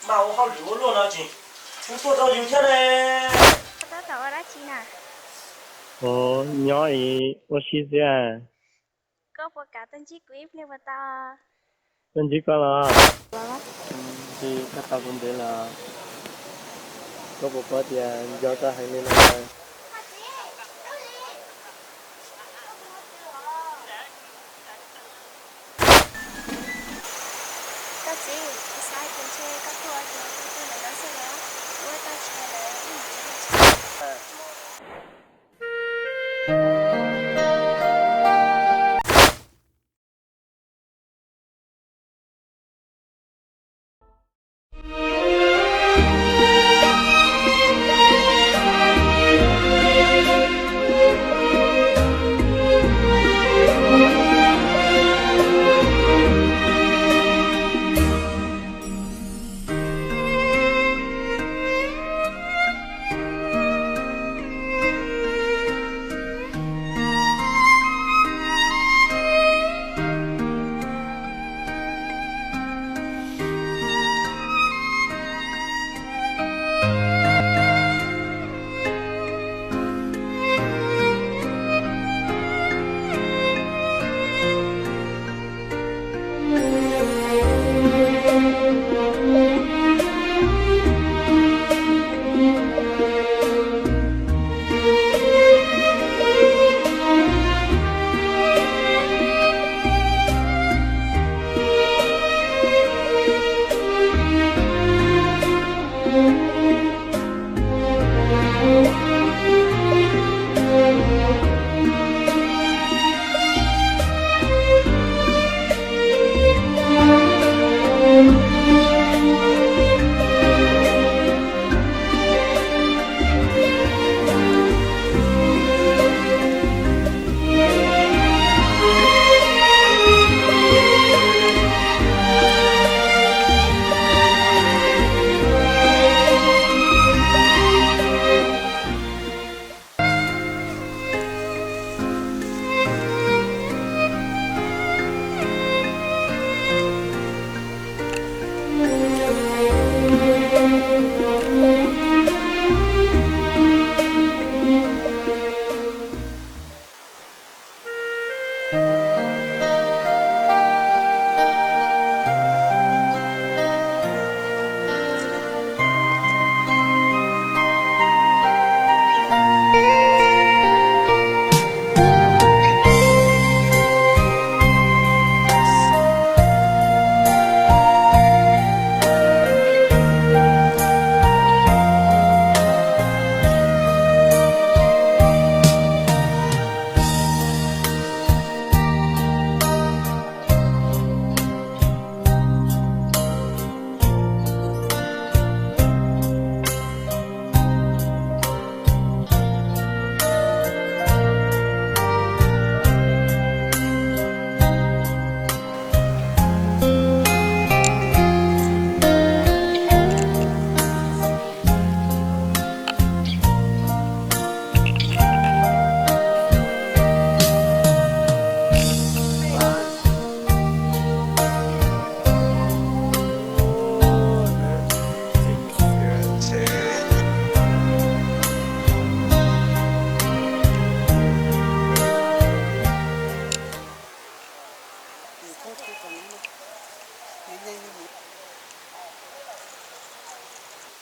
Mas ua hauj lwm ua luaj no tsis, kuv tuaj tau yus thiab ne. Koj tab tom ua dab tsi na? Ua, nyob ib ua si xwb. Koj puas kam tuaj ntsib kuv ib pliag puas tau? Tuaj ntsib koj los? Ntsib koj tau kuv ntev lawm. Koj puas paub tias nco koj heev li no? Koj txiv, kuv xav tias ntshe koj tuaj ces kuv tuaj ntawm no xwb los, kuv ua tau tshais lawm wb mam mus tsev.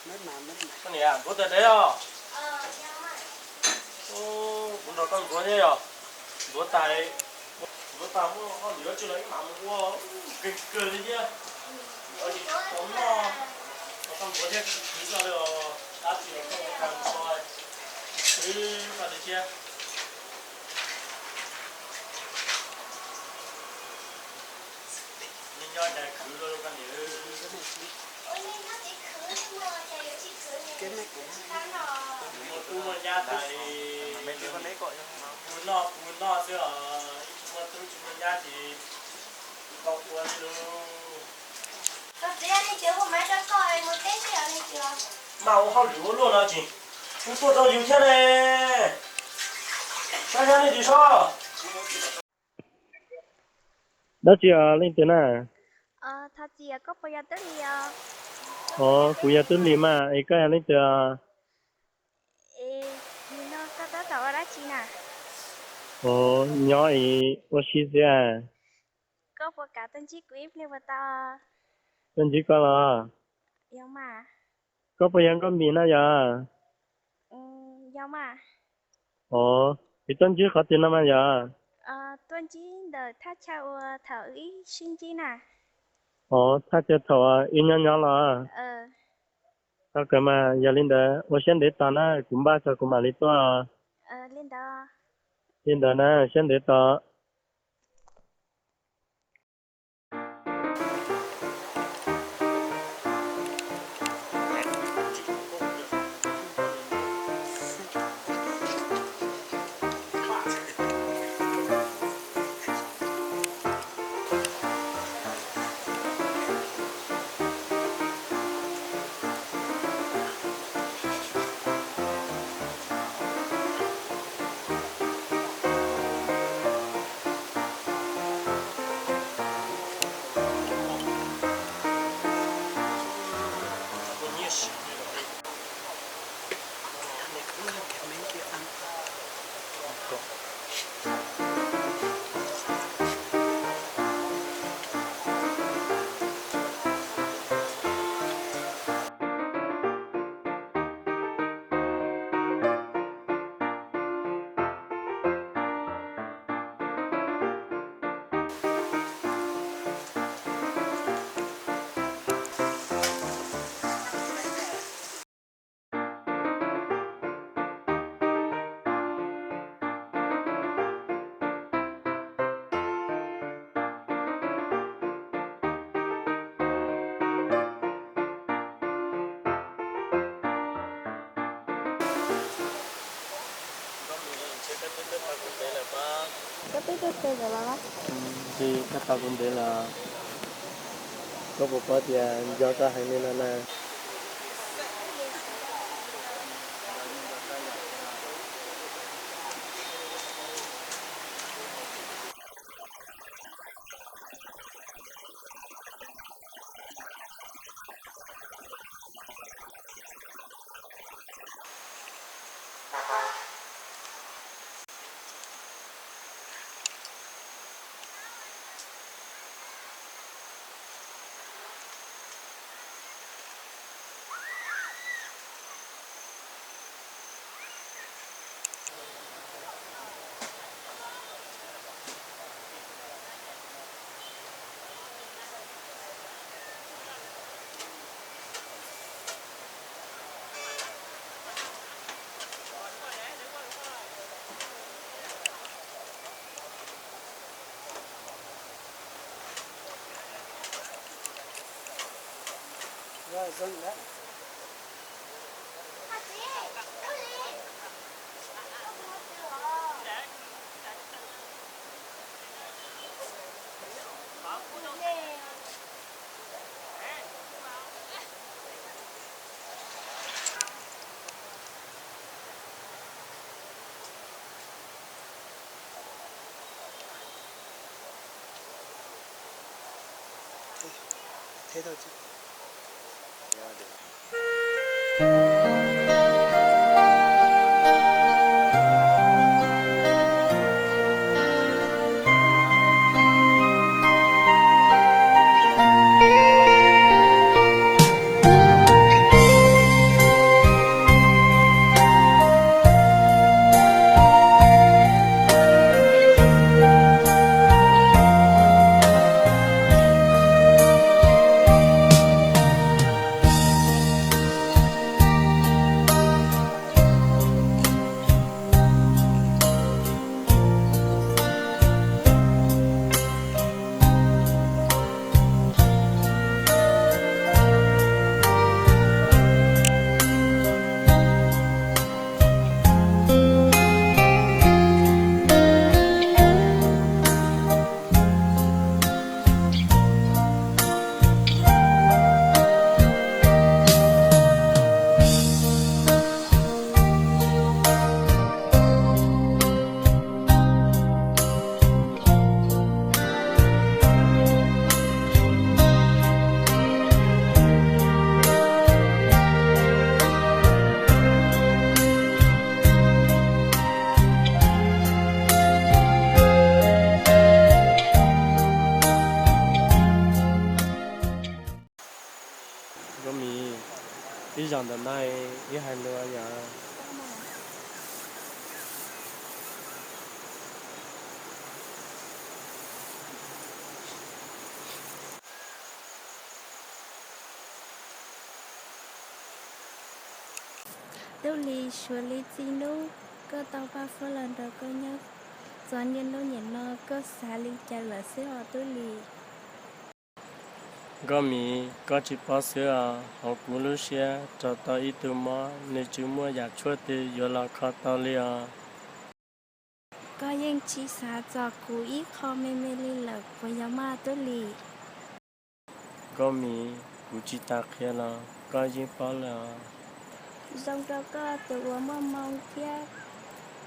Koj niam ntxuav tag dev os. Kuv nrog koj ntxuav thiab yog. Ntxuav tag, ntxuav tag muaj hauj lwm dab tsi los ib mam mus ua, kawg kawg li thiab. Tau noj, tau ntxuav thiab khwv khwv koj li os, dab tsi los koj ua tag nrho, khwv koj li thiab. Nej nyob cas khwv luaj koj niam. Muaj tub muaj nyab tas, kuv noj kuv noj xwb os, ib tsis muaj tub tsis muaj nyab ces tsis tau ua li lauj. Mas ua hauj lwm ua luaj no tsis, kuv tuaj tau yus thiab ne. Koj yog leej twg sob? Dab tsi os leej twg na? Os, kuv yog Tub Lis mas, es koj yog leej twg os? Os, nyob es ua si xwb. Tuaj ntsib koj los? Koj puas yog Nkauj Npis no yog? Os, es tuaj ntsib qhov twg no mas yog? Os, thaj chaw thaum wb nyob nyob los? Tau kawg mas, yog li ntawd ua siab ntev tos na, kuv npaj tso kuv mam li tuaj. Li ntawd na, siab ntev tos. Koj twb tuaj txog lawm los? Tsis, koj tau kuv ntev lawm. Koj puas paub tias nco koj heev li no na? Ib zaug ntawm no ib hais lus yom. Tub Lis, suav li txij hnub koj tau Paj Fuab los nrog koj nyob txog niaj hnub niam no, koj xav li cas lawm xwb os Tub Lis? Nkauj Mim, koj tsis paub xwb os, hauv kuv lub siab raug tau ib tug mob, nws tsis muaj yam tshuaj twg yuav los kho tau li os. Koj yeej tsis xav txog kuv ib qho me me li lawm puas yog mas Tub Lis? Nkauj Mim, kuv tsis tas qhia los koj yeej paub lawm os. Zoo rau koj tus uas muaj hmoo thiab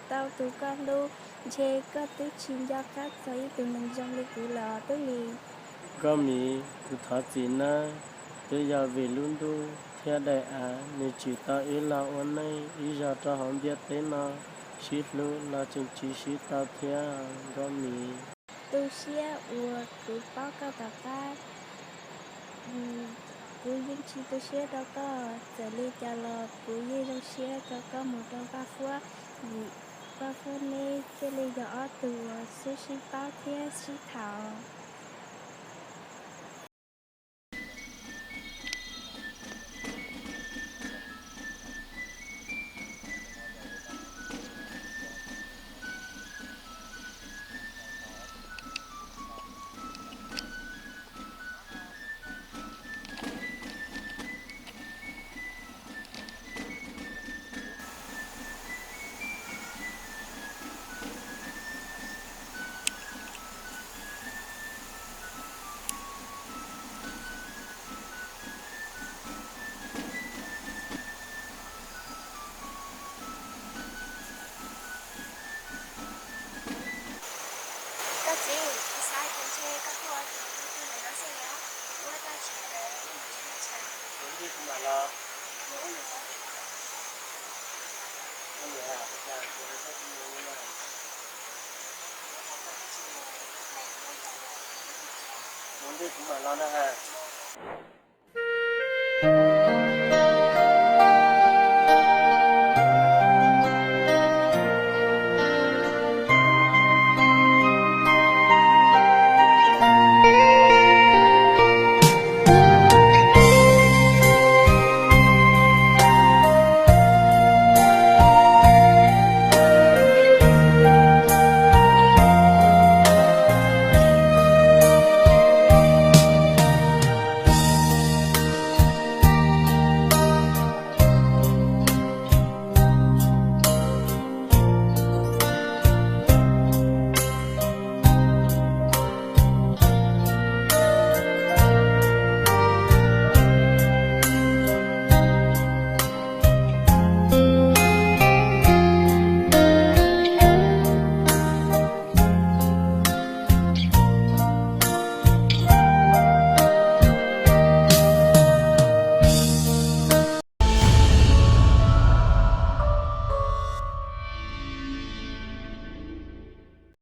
tau tus koj hlub, ntshe koj twb tsis nco qab txog ib tug neeg zoo li kuv lawm os Tub Lis. Nkauj Mim, kuv thov txim nawb, twb yog vim lub ntuj thiab daim av nws tsim tau wb los ua neej ib zaug rau hauv ntiaj teb no, sib hlub los tseem tsis sib tau thiab Nkauj Mim. Tu siab uas kuv paub koj tom qab, kuv yeej tsis tu siab rau koj, txawm li cas los kuv yeej zoo siab kom koj mus rau Paj Fuab, vim Paj Fuab neb thiaj li yog ob tug uas sib sib paub thiab sib tham. Koj txiv, kuv xav tias ntshe koj tuaj ua tus kwv tij ntawm no xwb los, ua tau tsis mus wb mus tsis tau tsham. Mus wb mus los, mus wb mus los. Mus ntej kuv mam los na ha.